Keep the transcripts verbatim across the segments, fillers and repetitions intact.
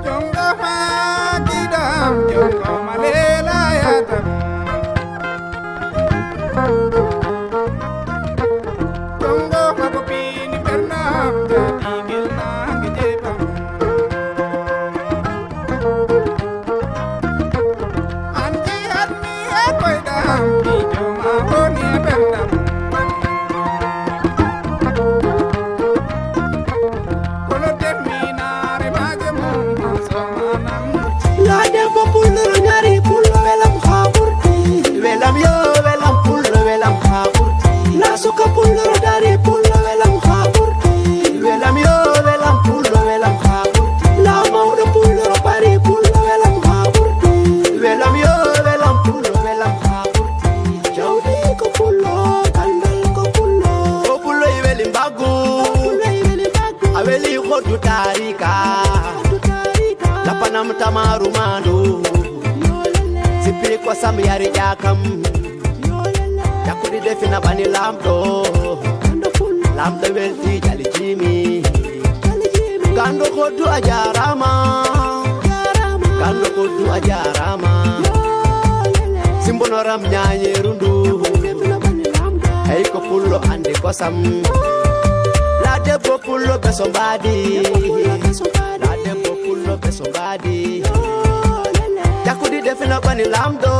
Jongo ma giɗam, jongo ma leela yatam. Jongo ma ko piini ɓernam, jaati gel naange jeebam. An jihat mi e koyɗam, miijo ma woni e ɓerdam. Kono terminaare maaje mum, somanam. La debbo pullo ñaari pullo welam haa ɓurti. Welam yo, welam pullo, welam haa ɓurti. La suka pullo dari pullo welam haa ɓurti. Welam yo, welam pullo, welam haa ɓurti. La mawɗo pullo bari pullo welam haa ɓurti. Welam yo, welam pullo, welam haa ɓurti. Jawdi ko pullo, gandal ko pullo. O pullo i weli mbaggu. O pullo i weli mbaggu. A weli hoddu taarika. Hoddu taarika. Lapanam tamaru mandu. Yo lele. Sippi ko sam yari ƴakam. Yo lele. Cakkudi defina bani lamɗo. Gando pullo. Lamɗo welti jali jimi. Jali jimi. Gando hoddu a jarama. Jarama. Gando hoddu a jarama. Yo lele. Simbonoram ñañeru ndu. Defina bani lamɗo. Hey ko pullo andi kosam. La debbo pullo beso mbadi. Debbo pullo beso mbadi. La debbo pullo beso mbadi. Yo lele. Cakkudi defina bani lamɗo.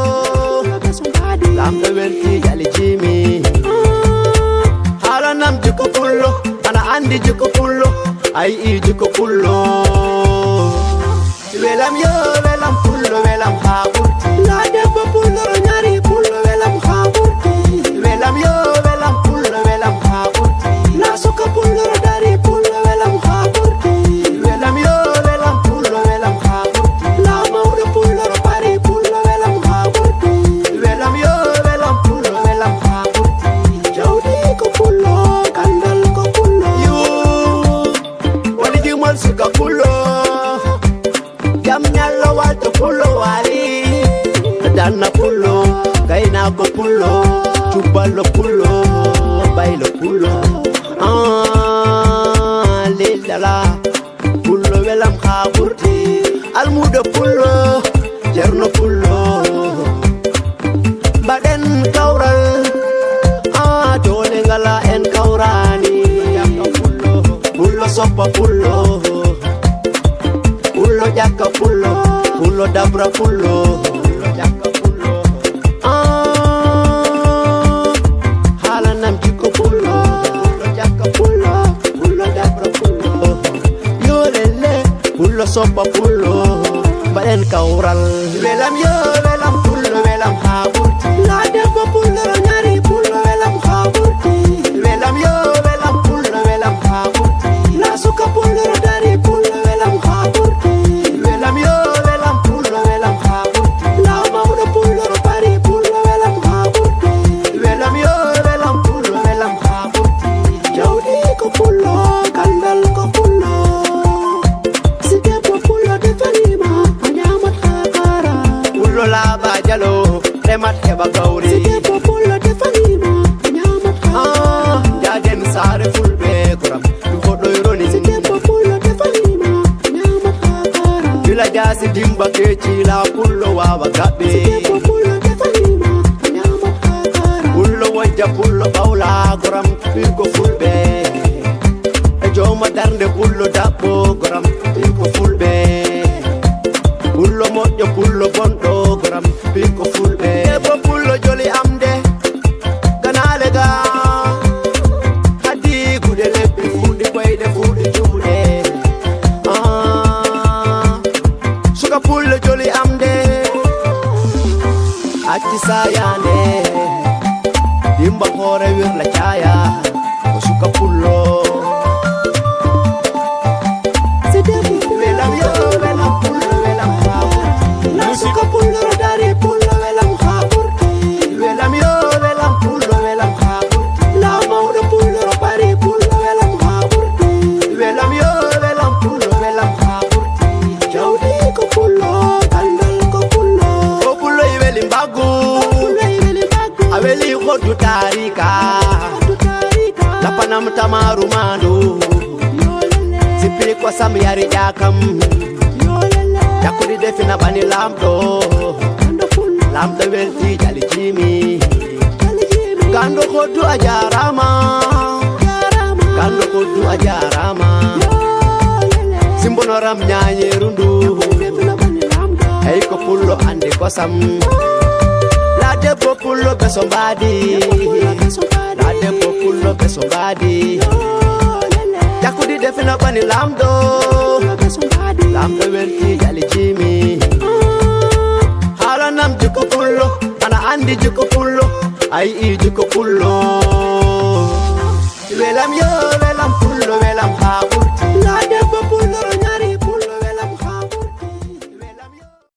Beso mbadi. Lamɗo welti jali jimi. Haala nam jikko pullo, ana andi jikko pullo, a yi'i jikko pullo. Welam yo, welam pullo, welam haa ɓurti. La debbo pullo, ñaari pullo, welam haa ɓurti. Welam yo, welam pullo, welam haa ɓurti. La suka pullo, dari pullo, welam haa ɓurti. Welam yo, welam pullo, welam haa ɓurti. La mawɗo pullo, bari pullo, welam haa ɓurti. Welam yo, welam pullo, welam haa ɓurti. Jawdi ko pullo, gandal ko pullo. Yo, woni jimol suka pullo. Jam ñallo walto pullo wali. Danna pullo, gaynako pullo, cubballo pullo, baylo pullo. Ah, lillala. Pullo welam haa ɓurti. Almuudo pullo, Ceerno pullo. Mbaɗen kawral, haa doole ngala en kawrani. Pullo soppa pullo, pullo ƴakka pullo, pullo dabra pullo. Ah, haalanam jikko pullo, pullo ƴakka pullo, pullo dabra pullo. Yo lelle, pullo soppa pullo, mbaɗen kawral. Welam yo, welam pullo, welam haa ɓurti. La debbo pullo, ñaari pullo, welam haa ɓurti. Welam yo, welam pullo, welam haa ɓurti. La suka pullo, dari pullo, welam haa ɓurti. Welam yo, welam pullo, welam haa ɓurti. La mawɗo pullo, bari pullo, welam haa ɓurti. Welam yo, welam pullo, welam haa ɓurti. Jawdi ko pullo, gandal ko pullo. Si debbo pullo defaniima, a ñaamat haa kaara. Pullo laaɓa jalo, remat heɓa gawri. Si debbo pullo defaniima, a ñaamat haa kaara. Ah, jaaden saare fulɓe koram, ɗum ko ɗoyroni. Si debbo pullo defaniima, a ñaamat haa kaara. Bila jaasi dimba keeci la pullo waawa gaɓɓe. Si debbo pullo defaniima, a ñaamat haa kaara. Pullo wojja pullo ɓawla koram, ɓiɗɗo fulɓe. E jooma darnde pullo daɓɓo goram, ɓiɗɗo fulɓe. Pullo moƴƴo, pullo bonɗo goram, ɓiɗɗo fulɓe. Debbo pullo joli am de, ganaale ga. Haddi gude leppi fuuɗi koyɗe fuuɗi juuɗe. Ah, suka pullo joli am de. Acci sayaande, dimba hoore wirla caaya, ko suka pullo. Welam yo, welam pullo, welam haa ɓurti. La suka pullo, dari pullo, welam haa ɓurti. Welam yo, welam pullo, welam haa ɓurti. La mawɗo pullo, bari pullo, welam haa ɓurti. Welam yo, welam pullo, welam haa ɓurti. Jawdi ko Peli hoddu taarika, lapanam tamaru mandu. Sippiri kosam yari ƴakam, ƴakkuɗi defina ɓani lamɗo. Lamɗo welti jali jimi. Kando hoddu a jarama, kando hoddu a jarama. Simbonoram ñañeru ndu. Hey ko pullo andi kosam. La debbo pullo beso mbadi. La debbo pullo beso mbadi. Ƴakkuɗi defina ɓani lamɗo. Lamɗo welti jali jimi. Haalanam jikko pullo, ana andi jikko pullo. Ay i jikko pullo.